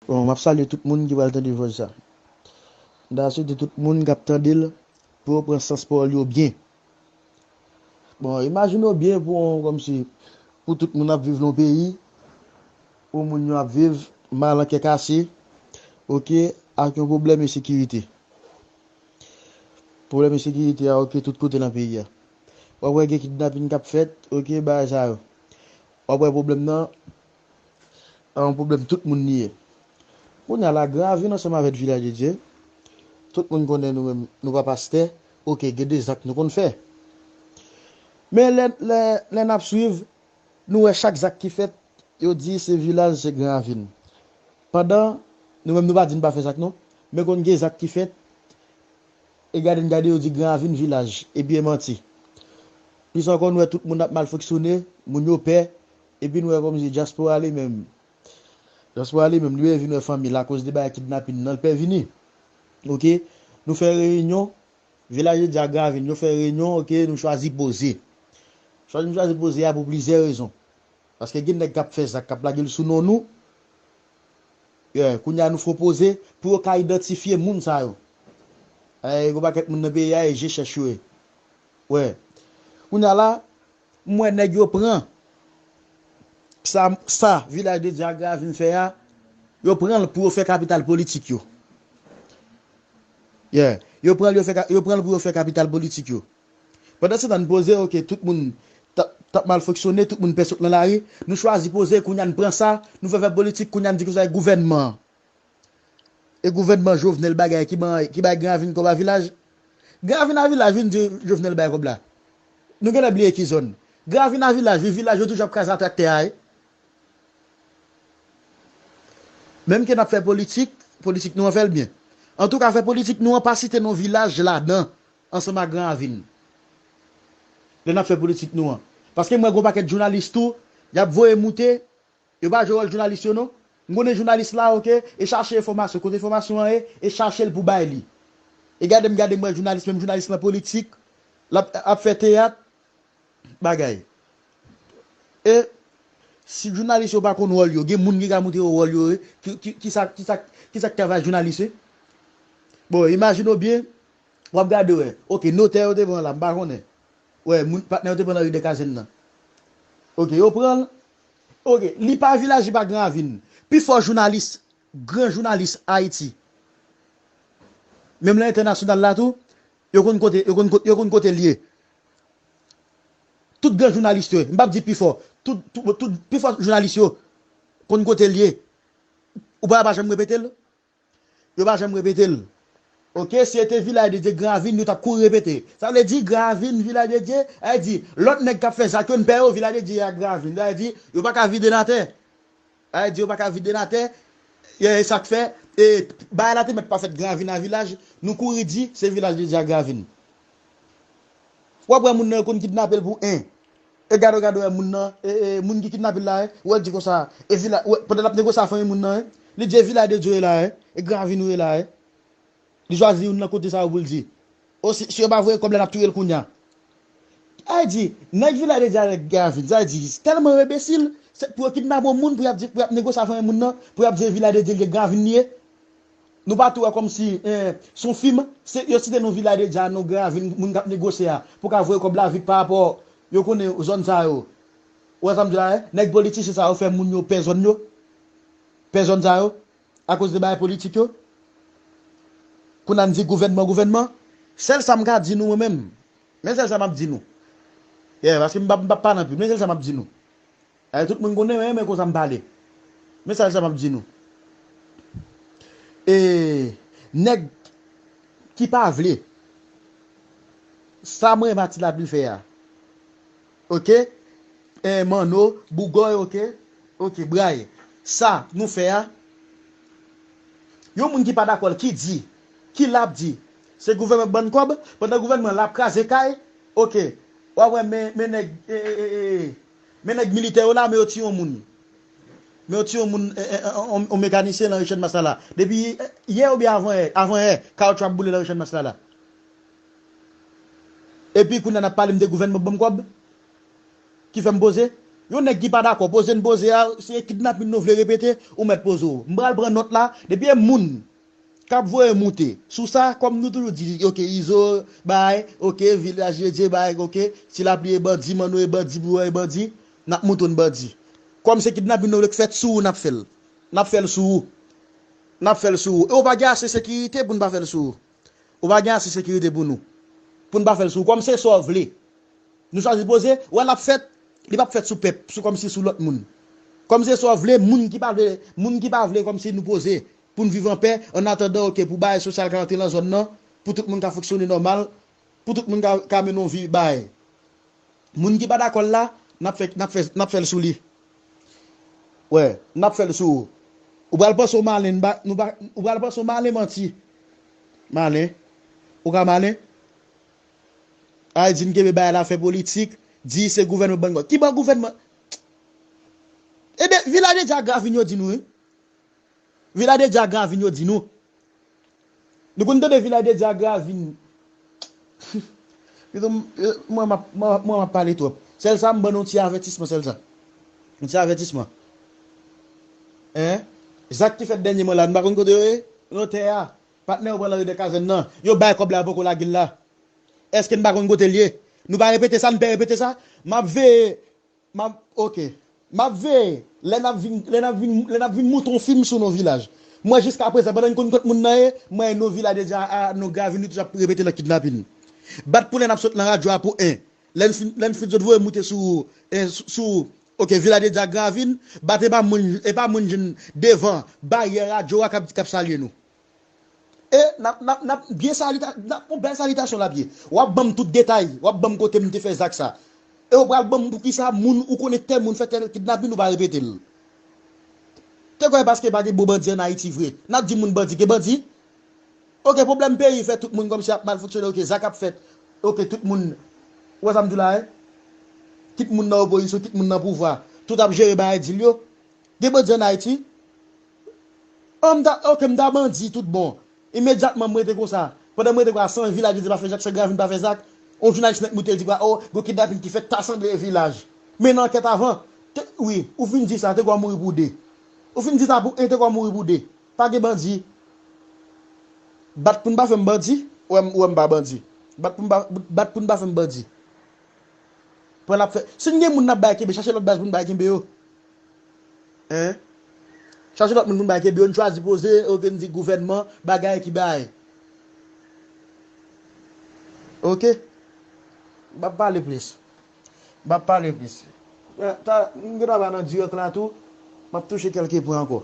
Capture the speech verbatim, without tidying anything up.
Bon, m ap salye tout moun ki pral tande vòs sa. M ta swete tout moun k ap tande l pou yo pran sans pawòl yo byen. Bon, imajine w byen pou yon, kòmsi, pou tout moun ap viv nan yon peyi, pou moun yo ap viv mal an kè kase, oke, ak yon pwoblèm ensekirite. Pwoblèm ensekirite a, oke, tout kote nan peyi a. W ap wè gen kidnapin k ap fèt, oke, bagay sa yo. W ap wè pwoblèm nan, a yon pwoblèm tout moun li ye. Kounye a la, Gran Ravin ansanm avèk Vilaj de Dye, tout moun konnen nou menm, nou pa pastè, oke, gen de zak nou konn fè. Men lè, lè, lè n ap swiv, nou wè chak zak ki fèt, yo di se Vilaj, se Gran Ravin. Pandan, nou menm nou pa di n pa fè zak non, men konn gen zak ki fèt, e gade n gade yo di Gran Ravin Vilaj, epi e manti. Plis ankò, nou wè tout moun ap mal fonksyone, moun yo pè, epi nou wè kòmsi dyaspora li menm. Dyaspora li menm, li pè vin wè fanmi l akoz de bagay kidnapin nan, l pè vini. Oke? Nou fè reyinyon, Vilaj de Dye ak Gran Ravin, yo fè reyinyon, oke, nou chwazi poze. Chwazi nou chwazi poze a pou plizyè rezon. Paske gen nèg k ap fè zak, k ap lage l sou non nou. Yeah, kounye a nou fè poze pou yo ka idantifye moun sa yo. Eh, gon pakèt moun nan peyi a, e je chèch yo ye. Wè. Kounye a la, m wè nèg yo pran sa, sa Vilaj de Dye ak Gran Ravin fè a, yo pran l pou yo fè kapital politik yo. Yeah. Yo pran l, yo fè ka-, yo pran l pou yo fè kapital politik yo. Pandan se tan n poze, oke, tout moun t ap, t ap mal fonksyone, tout moun pè sot nan lari, nou chwazi poze, kounye a n pran sa, nou fè fè politik, kounye a n di konsa e gouvènman an. E gouvènman Jovenel bagay ki ban, ki bay Gran Ravin kòb a Vilaj. Gran Ravin a Vilaj, vin di Jovenel bay kòb la. Nou genlè bliye ki zòn. Gran Ravin a Vilaj, wi, Vilaj yo toujou ap kraze a traktè a, wi. Menm ke n ap fè politik, politik nou an fè l byen. Antouka, fè politik nou an pa site non Vilaj ladan, ansanm ak Gran Ravin. Lè n ap fè politik nou an. Paske m wè gon pakèt jounalis tou, y ap voye moute, yo pa jwe wòl jounalis yo non. M konnen jounalis la, oke, e chache enfòmasyon, kote enfòmasyon an ye, e chache l pou bay li. E gade m, gade m wè jounalis, menm jounalis nan politik, l ap, ap fè teyat, bagay. E si jounalis yo pa konn wòl yo, gen moun ki ka montre yo wòl yo, e, ki, ki, ki sa, ki sa, ki sa k travay jounalis, e? Bon, imajine w byen, w ap gade, wè. Oke, notè yo te pran la, m pa konnen. Wè, moun, patnè yo te pran nan ri de Kazèn nan. Oke, yo pran l. Oke, li pa Vilaj, li pa Gran Ravin. Pifò jounalis, gran jounalis Ayiti, menm nan entènasyonal la tou, yo konn kote, yo konn kote, yo konn kote l ye. Tout gran jounalis yo, m p ap di pifò, tout, tout, tout, pifò jounalis yo konn kote l ye. Ou pa, pa janm repete l? Yo pa janm repete l. Oke, si se te Vilaj de Dye, Gran Ravin, yo t ap kouri repete. Sa vle di, Gran Ravin, Vilaj de Dye, sa vle di, lòt nèg k ap fè zak yo, n pè yo, Vilaj de Dye ak Gran Ravin. Sa vle di, yo pa ka vide n atè. Sa vle di, yo pa ka vide n atè. E, e sa k fè, e, bagay la te mèt pa fèt Gran Ravin a Vilaj, nou kouri di, se Vilaj de Dye ak Gran Ravin. W ap wè moun nan yo konn kidnape l pou en. E gade, gade, wè moun nan, e, e, moun ki kidnape l la, e, wè l di konsa, e Vilaj, wè, pandan l ap negosye a fanmi moun nan, e, li di e Vilaj de Dye w ye la, e, e Gran Ravin ou ye la, e. Li chwazi youn nan kote sa yo pou l di. O, si, si yo pa voye kòb la, n ap touye l kounye a. Sa vle di, nèg Vilaj de Dye avèk Gran Ravin, sa vle di, tèlman yo enbesil, se pou yo kidnape yon moun, pou y ap di, pou y ap negosye a fanmi moun nan, pou y ap di e Vilaj de Dye l ye, Gran Ravin li ye. Nou pa tou wè kòmsi, eh, se yon fim, se, yo site non Vilaj de Dye a, non Gran Ravin, moun k ap negosye a, pou ka voye kòb la vit pa rapò, yo konnen zòn sa yo. Ou wè sa m di la, eh? Nèg politisyen sa yo fè moun yo pè zòn yo. Pè zòn sa yo. Akoz de bagay politik yo. Kounye a n di gouvènman, gouvènman. Sèl sa m ka di nou mwen menm. Men sèl sa m ap di nou. Yeah, paske m p ap, m p ap pale anpil. Men sèl sa m ap di nou. Eh, tout moun konnen, men, men konsa m pale. Men sèl sa m ap di nou. E nèg ki pa vle, sa mwen Mati Lapli fè a. Oke? Eh, Manno, Bougòy, oke? Oke, Bray. Sa nou fè a, yon moun ki pa dakò l, ki di, ki l ap di, se gouvènman k ban n kòb, pandan gouvènman la ap kraze kay, oke. W ap wè men, men nèg, e, e, e, e, men nèg militè yo la, men yo tiye yon moun. Men yo tiye yon moun, e, e, e, on, on mekanisyen nan Richard Maslala. Depi, e, yè oubyen avan yè, avan yè, kawoutchou ap boule nan Richard Maslala. Epi kounye a n ap pale m de gouvènman k ban m kòb, ki fè m poze. Yon nèg ki pa dakò, poze n poze a, se kidnapin nou vle repete, ou mèt poze w. M pral pran nòt la, depi e moun k ap voye moute sou sa, kòm nou toujou di, oke, Izo bay, oke, Vilaj de Dye bay, oke, Ti Lapli e bandi, Manno e bandi, Bouyon e bandi, n ap moute w n bandi. Kòm se kidnapin nou vle k fèt sou ou, n ap fè l. N ap fè l sou ou. N ap fè l sou ou. E ou pa gen ase sekirite pou n pa fè l sou ou. Ou pa gen ase sekirite pou nou. Pou n pa fè l sou ou. Kòm se sa w vle. Nou chwazi poze, wè l ap fèt, li p ap fèt sou pèp, sou kòmsi sou lòt moun. Kòm se sa w vle, moun ki pa vle, moun ki pa vle kòmsi nou poze, pou n viv an pè, an atandan, oke, pou bagay sosyal ka antre nan zòn nan, pou tout moun ka fonksyone nòmal, pou tout moun ka, ka mennen yon vi bagay. Moun ki pa dakò l la, n ap fè, n ap fè, n ap fè l sou li. Wè, n ap fè l sou ou. Ou pral panse w malen, n pa, nou pa, ou pral panse w malen manti. Malen. Ou ka malen? Ay di n kenbe bagay la fè politik, di se gouvènman bann gòt. Ki ban gouvènman? Ebyen, Vilaj de Dye ak Gravin yo di nou, wi. Vilaj de Dye ak Gravin yo di nou. Nou konn tande Vilaj de Dye ak Gravin. Pito m, mwen m ap, mwen, mwen m ap pale twòp. Sèl sa, m ban nou yon ti avètisman, sèl sa. Yon ti avètisman. Hein? Zak ki fèt dènyèman la, nou pa konn kote yo ye? Nan tè a. Patnè yo pran nan ridè kazèn nan. Yo bay kòb la, yo poko lage l la. Èske n pa konn kote l ye? Nou pa repete sa, n pè repete sa? M ap veye, m ap, oke. M ap veye. Lè n ap vin, lè n ap vin, lè n ap vin moute yon fim sou non Vilaj. Mwen, jiska prezan, pandan n konn kot moun nan ye, mwen, non Vilaj de Dye a, non Gravin, nou toujou ap repete nan kidnapin. Bat pou lè n ap sot nan radyo a pou en. Lè n fin, lè n fin sot voye moute sou, en, sou, sou, oke, Vilaj de Dye ak Gravin, bat e pa moun, e pa moun jwenn devan baryè radyo a k ap, k ap salye nou. E n ap, n ap, n ap byen salita-, n ap, yon bèl salitasyon l ap ye. W ap ban m tout detay, w ap ban m kote m te fè zak sa. E w pral ban m poukisa moun ou konnen tèl moun fè tèl kidnapin, ou pa repete l. Te kwè paske pa gen bon bandi ann Ayiti vre, n ap di moun bandi, gen bandi? Oke, pwoblèm peyi fè tout moun kòmsi ap mal fonksyone, oke, zak ap fèt, oke, tout moun, ou wè sa m di w la, wi? Kit moun nan opozisyon, kit moun nan pouvwa, tout ap jere bagay dil yo. Gen bandi ann Ayiti? An, m ta, oke, m ta bandi tout bon. Imedyatman, m rete konsa. Pandan m rete konsa, san Vilaj de Dye pa fè zak, san Gravin pa fè zak, yon jounalis nèk moute, l di, oh, gon kidnapin ki fèt, ta sanble e Vilaj. Men nan ankèt avan, te, wi, ou fin di sa, te kwè w mouri pou de. Ou fin di sa pou en, te kwè w mouri pou de. Pa gen bandi. Bat pou n pa fè m bandi, ou wè m, ou wè m pa bandi. Bat pou n pa, bat pou n pa fè m bandi. Pran l ap fè. Si n gen moun n ap bay kenbe, chache lòt baz pou n bay kenbe yo. Hein? Chache lòt moun pou n bay kenbe yo, n chwazi poze, oke, n di gouvènman, bagay ki bagay. Oke? M ap pale plis. M ap pale plis. Eh, ta, m gen dwa pa nan dirèk la tou, m ap touche kèlke pwen ankò.